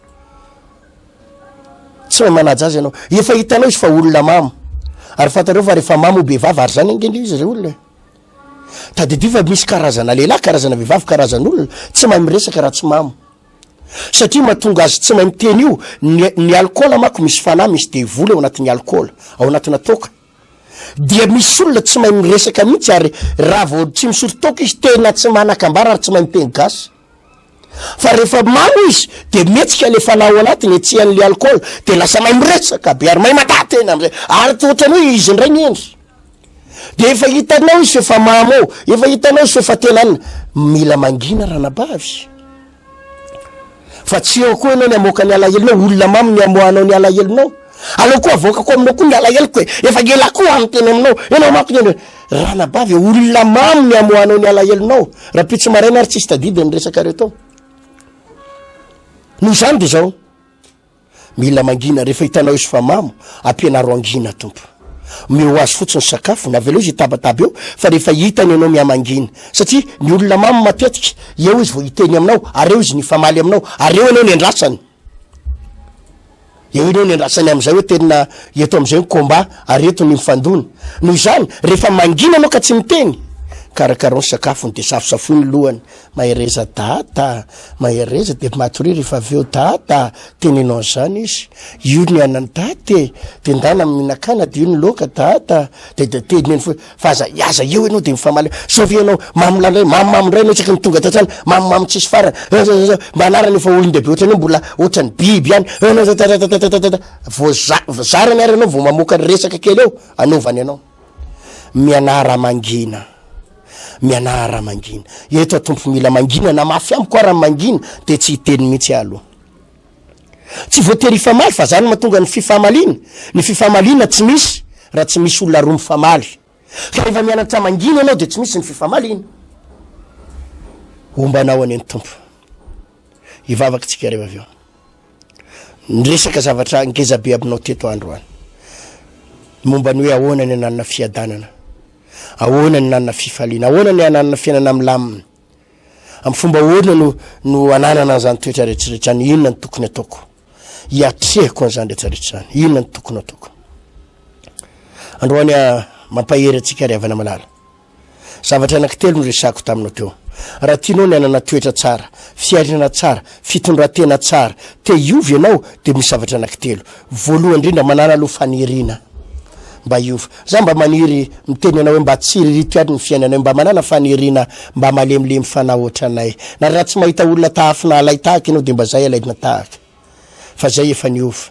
Tsy mahay manaja azy ianao. Efa hitanao izy fa olona mamo. Ary fantareo fa rehefa mamo be vava ary zany ange izy ry olona e. Tadidio fa misy karazana lehilahy, karazana vehivavy, karazan'olona tsy mahay miresaka raha tsy mamo. Satria mahatonga azy tsy mahay miteny io, ny, ny alikaola manko misy fanahy, misy devoly ao anatin'ny alikaola, ao anatina toaka. Dia misy olona tsy mahay miresaka mihitsy ary raha vao tsy misotro toaka izy tena tsy manan-kambara ary tsy mahay miteny gasy. Fa rehefa mamo izy dia mihetsika le fanahy ao anatiny, hetsihan'le alikaola, dia lasa mahay miresaka be ary mahay maka tena amizay. Ary toa ohatran'ny hoe izy indray ny hendry. Dia efa hitanao izy f'efa mamo ao, efa hitanao izy f'efa tena anona. Mila mangina ranabavy. Fa tsy eo koa ianao ny hamoaka ny alahelonao, olona mamo ny hamoahanao ny alahelonao. Aleo koa avoakako aminao koa ny alaheloko e, efa ela koa aho miteny aminao, ianao manko tena ranabavy e, olona mamo ny hamoahanao ny alahelonao. Rahampitso maraina ary tsisy tadidy ny resakareo tao. Noho izany dia izao. Mila mangina rehefa hitanao izy fa mamo, ampianaro hangina Tompo. Omeo ho azy fotsiny sakafony, avelao izy hitabataba eo fa rehefa hitany ianao mihamangina. Satria ny olona mamo matetika, eo izy vao hiteny aminao, ary eo izy no hifamaly aminao, ary eo ianao no endrasany. Eo ianao no endrasany amin'izay hoe tena eto amin'izay ny combat, ary eto ny mifandona. Noho izany, rehefa mangina ianao ka tsy miteny, karakarao ny sakafony dia safosafoy ny lohany. Mahereza dada a! Mahereza de matoria rehefa avy eo dada a! Teneno an'izany izy, io ny anan'i dada e! De ndana mihinan-kanina de io ny laoka dada a! De de teneno foana fa aza aza eo ianao de mifamaly sao ve ianao mamo lany indray mamomamo indray ianao isaky ny tonga ato an-trano mamomamo tsisy farany mba anarany efa olon-dehibe ohatran'ny hoe mbola ohatran'ny biby ihany tatatatatatatata vao za- zarany ary ianao vao mamoaka ny resaka kely eo anaovany anao. Mianara mangina. Mianara mangina. Eto aho Tompo mila mangina na mafy amiko ara ny mangina dia tsy hiteny mihitsy aho aloha. Tsy voatery hifamaly fa zany mahatonga ny fifamaliana. Ny fifamaliana tsy misy raha tsy misy olona roa mifamaly. Ka rehefa mianatra mangina ianao dia tsy misy ny fifamaliana. Homba anao anie ny Tompo. Hivavaka tsika rehefa avy eo. Niresaka zavatra ngeza be aminao teto aho androany. Momba ny hoe ahoana ny hananana fiadanana, ahoana ny hananana fifaliana, ahoana ny hananana fiainana milamina. Amin'ny fomba ahoana no no hananana an'izany toetra rehetra rehetra izany, inona no tokony ataoko? Hiatrehako an'izany rehetra rehetra izany, inona no tokony ataoko? Androany aho mampahery antsika ry havana malala. Zavatra anankitelo no resahako taminao teo. Raha tianao ny hanana toetra tsara, fiainana tsara, fitondran-tena tsara, te hiova ianao dia misy zavatra anankitelo. Voalohany indrindra, manàna aloha faniriana mba hiova. Za mba maniry miteny anao hoe mba tsiririto ihany ny fiainanay, mba manàna faniriana mba malemilemy fanahy ohatranay. Na raha tsy mahita olona tahafina alain-tahaka ianao dia mba zay alaina tahaka. Fa zay efa niova.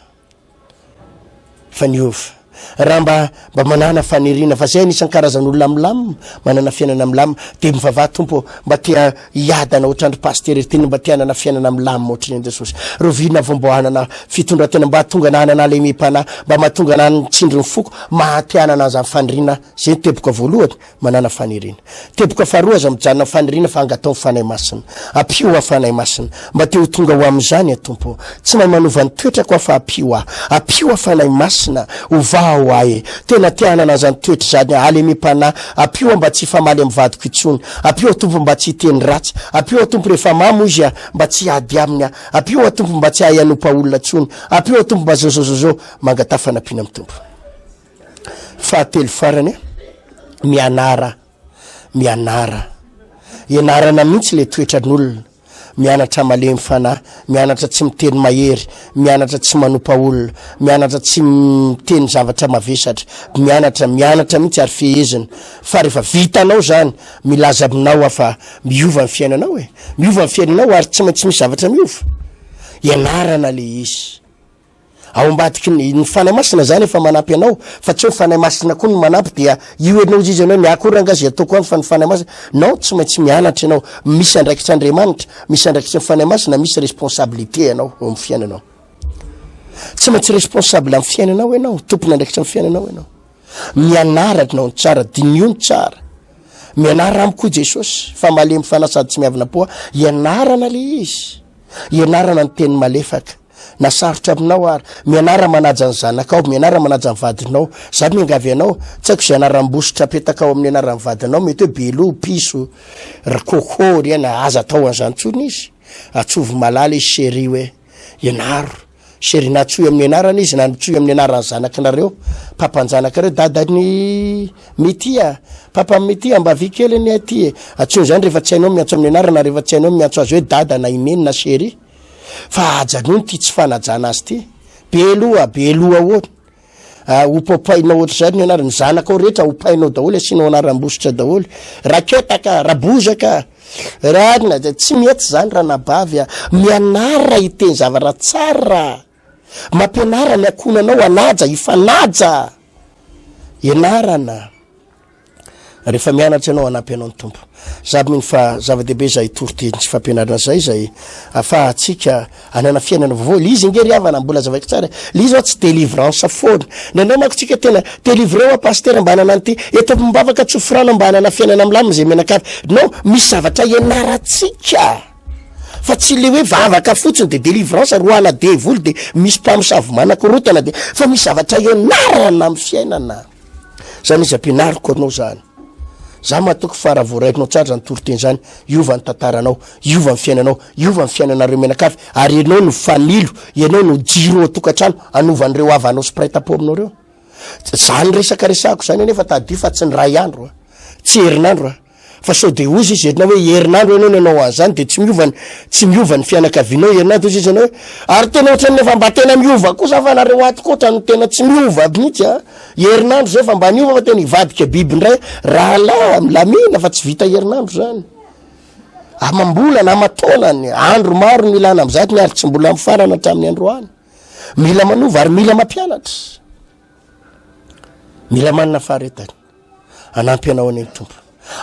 Fa niova. Raha mba mba manana faniriana fa zay anisan'ny karazan'olona milamina, manana fiainana milamina, dia mivavaha Tompo ô, mba te hiadana ohatran'dry Pasitera ry Teny, mba te hanana fiainana milamina ohatry ny an'i Jesosy. Rahoviana vao mba hanana fitondran-tena, mba hahatonga anah hanana halemem-panahy, mba mahatonga anah ny tsindrin'ny foko, maha te hanana an'izany faniriana zay ny teboka voalohany. Manàna faniriana. Teboka faharoa, aza mijanona amin'ny faniriana fa angatao ny Fanahy Masina. Ampio aho Fanahy Masina. Mba te ho tonga ho amin'izany aho Tompo ô. Tsy mahay manova ny toetrako aho fa ampio aho. Ampio aho Fanahy Masina. Ovà. Vahao aho e! Tena te hanana an'izany toetra izany aho, halemem-panahy. Ampio aho mba tsy hifamaly amin'ny vadiko intsony. Ampio aho Tompo mba tsy hiteny ratsy. Ampio aho Tompo rehefa mamo izy aho mba tsy hiady aminy aho. Ampio aho Tompo mba tsy hahay hanompa olona intsony. Ampio aho Tompo mba zao zao zao zao. Mangataha fanampiana amin'ny Tompo. Fahatelo farany, mianara, mianara. Ianarana mihitsy le toetran'olona. Mianatra malemy fanahy, mianatra tsy miteny mahery, mianatra tsy manompa olona, mianatra tsy miteny zavatra mavesatra, mianatra, mianatra mihitsy ary fehezina. Fa rehefa vitanao zany, milaza aminao aho fa miova ny fiainanao e. Miova ny fiainanao ary tsy maintsy misy zavatra miova. Ianarana le izy. Ao ambadiky ny, ny Fanahy Masina zany efa manampy anao, fa tsy hoe ny Fanahy Masina koa no manampy dia io ianao izy izy ianao ny ahy koa rangah zay ataoko any fa ny Fanahy Masina, non tsy maintsy mianatra ianao, misy andraikitra Andriamanitra, misy andraikitry ny Fanahy Masina, misy responsabilité ianao eo amin'ny fiainanao. Tsy maintsy responsable amin'ny fiainanao ianao, tompon'andraikitra amin'ny fiainanao ianao. Mianara ianao ny tsara, diniho ny tsara. Mianara amiko hoy Jesosy, fa malemy fanahy sady tsy miavona-po aho, ianarana le izy, ianarana ny teny malefaka. Na sarotra aminao ary. Mianara manaja ny zanakao, mianara manaja ny vadinao. Za miangavy anao, tsy haiko izay anaram-bositra apetakao amin'ny anaran'ny vadinao, mety hoe Beloha, Piso, ry Coco, ry aina, aza atao an'izany intsony izy. Atsovy malala izy chérie hoe, ianaro. Chérie, na antsoy amin'ny anarany izy na antsoy amin'ny anaran'ny zanakinareo, papan-janakareo, dadan'i Mitia, papan'i Mitia, mba avia kely anie aty e. Antsoy izany rehefa tsy hainao miantso amin'ny anarana, rehefa tsy hainao miantso azy hoe dada na i neny na chérie. Fa ajanony ity tsy fanajana azy ity. Be loha, be loha ahoana? Ah, hopaopainao ohatr'izany ny anarany. Ny zanakao rehetra hopainao daholo, asianao anaram-bositra daholo. Raketaka, rabozaka, ranona, tsy mety izany ranabavy a. Mianara hiteny zavatra tsara. Mampianara ny ankohonanao hanaja, hifanaja. Ianarana. Rehefa mianatra ianao, hanampy anao ny Tompo. Za mino fa zava-dehibe izay toriteny sy fampianarana izay, izay afahantsika hanana fiainana vaovao. Le izy nge ry havana, mbola azavaiko tsara e, le izy hoa tsy délivrance foana. Indraindray manko tsika tena délivrer hoa pasitera mba hanana an'ity, eto am-bavaka tsofirano mba hanana fiainana milamina izay mianakavy. Non, misy zavatra ianarantsika. Fa tsy le hoe vavaka fotsiny de délivrance, roahana devoly de misy mpamosavy manakorontana de, fa misy zavatra ianarana amin'ny fiainana. Zany izy ampianariko anao zany. Za matoky fa raha voaraikinao tsara zany toriteny zany, hiova ny tantaranao, hiova ny fiainanao, hiova ny fiainanareo mianakavy, ary ianao no fanilo, ianao no jiro ao an-tokantrano hanova an'ireo havanao sy mpiray tampo aminao ireo. Zany resaka resahako zany anefa tadidio fa tsy ny ray andro a, tsy herinandro a. Fa sao de ozy izy enao hoe herinandro enao nanao an'zany de tsy miova ny tsy miova ny fianakavianao herinandro ozy izy enao hoe ary tena ohatran'ny efa mba tena miova kosa fa nareo ato koa ohatran'ny tena tsy miova mihitsy a herinandro zay fa mba niova fa tena hivadika biby indray rahalahy milamina fa tsy vita herinandro zany amam-bolana aman-taonany andro maro no ilana am'zany ary tsy mbola mifarana hatramin'ny androany mila manova ary mila mampianatra mila manana faharetana Hanampy anao anie ny Tompo.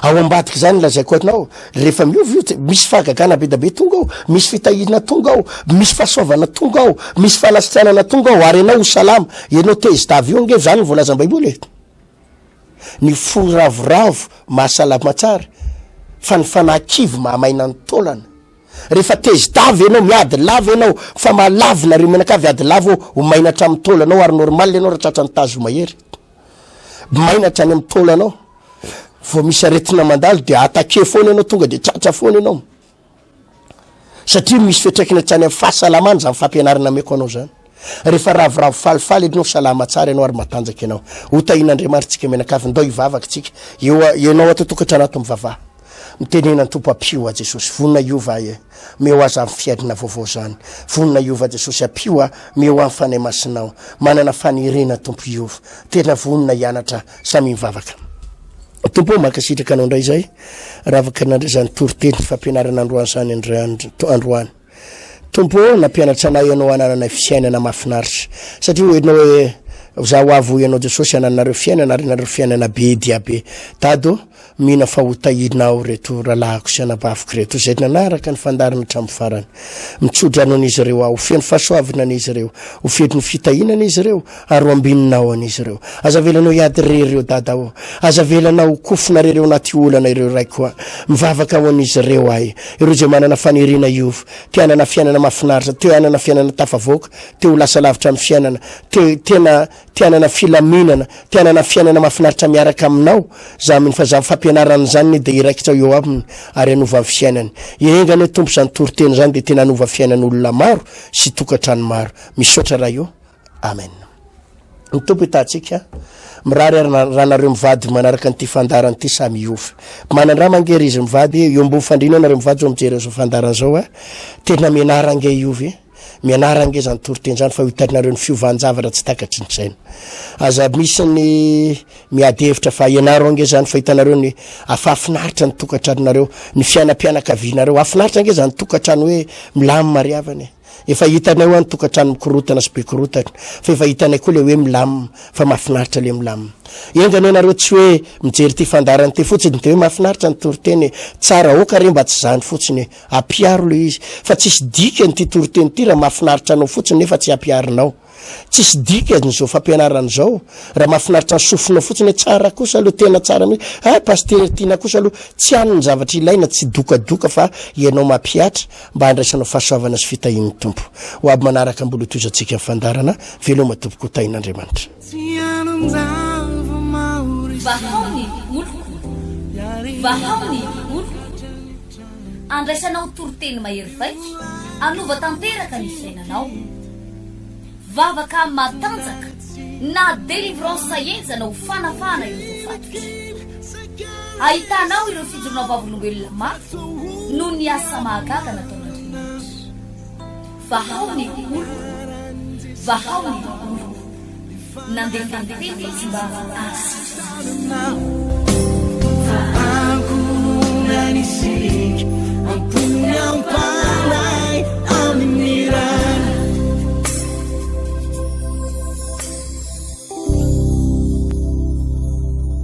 Ao ambadik'izany lazaiko anao, rehefa miova io, misy fahagagana be da be tonga ao, misy fitahiana tonga ao, misy fahasoavana tonga ao, misy fanasitranana tonga ao, ary ianao ho salama. Ianao tezitra avy eo ange, zany no voalazan'ny Baiboly e. Ny fo ravoravo mahasalama tsara, fa ny fanahy kivy mahamaina ny taolana. Rehefa tezi-dava ianao, miady lava ianao, fa mahalavo nareo mianakavy ady lava ao, ho maina hatramin'ny taolanao ary normal ianao raha tratran'ny tazo mahery. Maina hatrany amin'ny taolanao. Vao misy aretina mandalo dia attaquer foana ianao, tonga dia tratra foana ianao. Satria misy fiantraikany hatrany amin'ny fahasalamana izany fampianarana ameko anao izany. Rehefa ravoravo falifaly ianao, salama tsara ianao ary matanjaka ianao. Ho tahian'Andriamanitra tsika mianakavy, ndao hivavaka tsika. Eo ianao ato an-tokantrano ato mivavaha. Mitenena ny Tompo ampio aho Jesosy, vonona hiova ahy e. Meo ahy zany fiainana vaovao zany. Vonona hiova Jesosy ampio aho, meo ahy ny Fanahy Masinao. Manana faniriana Tompo hiova. Tena vonona hianatra Samia mivavaka. Tompo ô, mankasitraka Anao indray izay raha afaka nandray izany toriteny fampianarana androany izany androany. Tompo ô, nampianatra anay Ianao hanananay fiainana mahafinaritra. Satria hoy Ianao hoe, Za ho avy hoy Ianao Jesosy hanananareo fiainana ary hananareo fiainana be dia be. Dada ô, Mino fa ho tahianao ireto rahalahiko sy anabaviko ireto izay nanaraka ny fandaharana hatramin'ny farany. Mitsodrano an'izy ireo aho, ho feno fahasoavana an'izy ireo, ho feno fitahiana an'izy ireo, ary ho ambininao an'izy ireo. Aza avelanao hiady irery ireo dada ô. Aza avelanao ho kofona irery ao anaty olana ireo raiko a. Mivavaka ho an'izy ireo aho, ireo izay manana faniriana hiova, te hanana fiainana mahafinaritra, te hanana fiainana tafavoaka, te ho lasa lavitra amin'ny fiainana, te tena. Te hanana filaminana, te hanana fiainana mahafinaritra miaraka aminao, za mino fa zany fampianarana zany anie dia hiraikitra eo aminy ary hanova ny fiainany. Enga anie Tompo zany toriteny zany dia tena hanova fiainan'olona maro sy tokantrano maro. Misaotra Ray o. Amen. Ny Tompo hitahantsika. Mirary ary raha nareo mivady manaraka an'ity fandaharana ity samy hiova. Manandrama ange ry izy mivady e, eo ambony fandriana eo nareo mivady zao mijery an'izao fandaharana izao a. Tena mianara ange hiova e. Mianara ange izany toriteny izany fa ho hitanareo ny fiovan-javatra tsy takatry ny saina. Aza misy ny miady hevitra fa ianaro ange izany fa hitanareo ny afahafinaritra ny tokantranonareo, ny fiainam-pianakavianareo. Hafinaritra ange izany tokantrano hoe milamina ry havana e. Efa hitanay hoa ny tokantrano mikorotana sy be korotana fa efa hitanay koa le hoe milamina fa mahafinaritra le milamina. Enga anie nareo tsy hoe mijery ity fandaharana ity fotsiny de hoe mahafinaritra ny toriteny e, tsara aoka re mba tsy zany fotsiny e, ampiaro le izy fa tsisy dikany ity toriteny ity raha mahafinaritra anao fotsiny nefa tsy ampiharinao. Tsisy dikany izao fampianarana izao raha mahafinaritra ny sofinao fotsiny hoe tsara kosa aloha tena tsara mihitsy ah pasitera tiana kosa aloha tsy any ny zavatra ilaina tsy dokadoka fa ianao mampihatra mba handraisanao fahasoavana sy fitahian'ny Tompo ho avy manaraka mbola hotohizantsika ny fandaharana veloma tompoko ho tahin'Andriamanitra. Vahao ny oloko, vahao ny oloko. Andraisanao toriteny mahery vaika hanova tanteraka ny fiainanao. Vavaka matanjaka na délivrance henjana ho fanafahana ireo voafatotra. Ahitanao ireo fijoroana vavolombelona mafy noho ny asa mahagaga nataon'Andriamanitra. Vahao ny oloko, vahao ny oloko. Nandefa ny teny izy mba hahasitrana azy.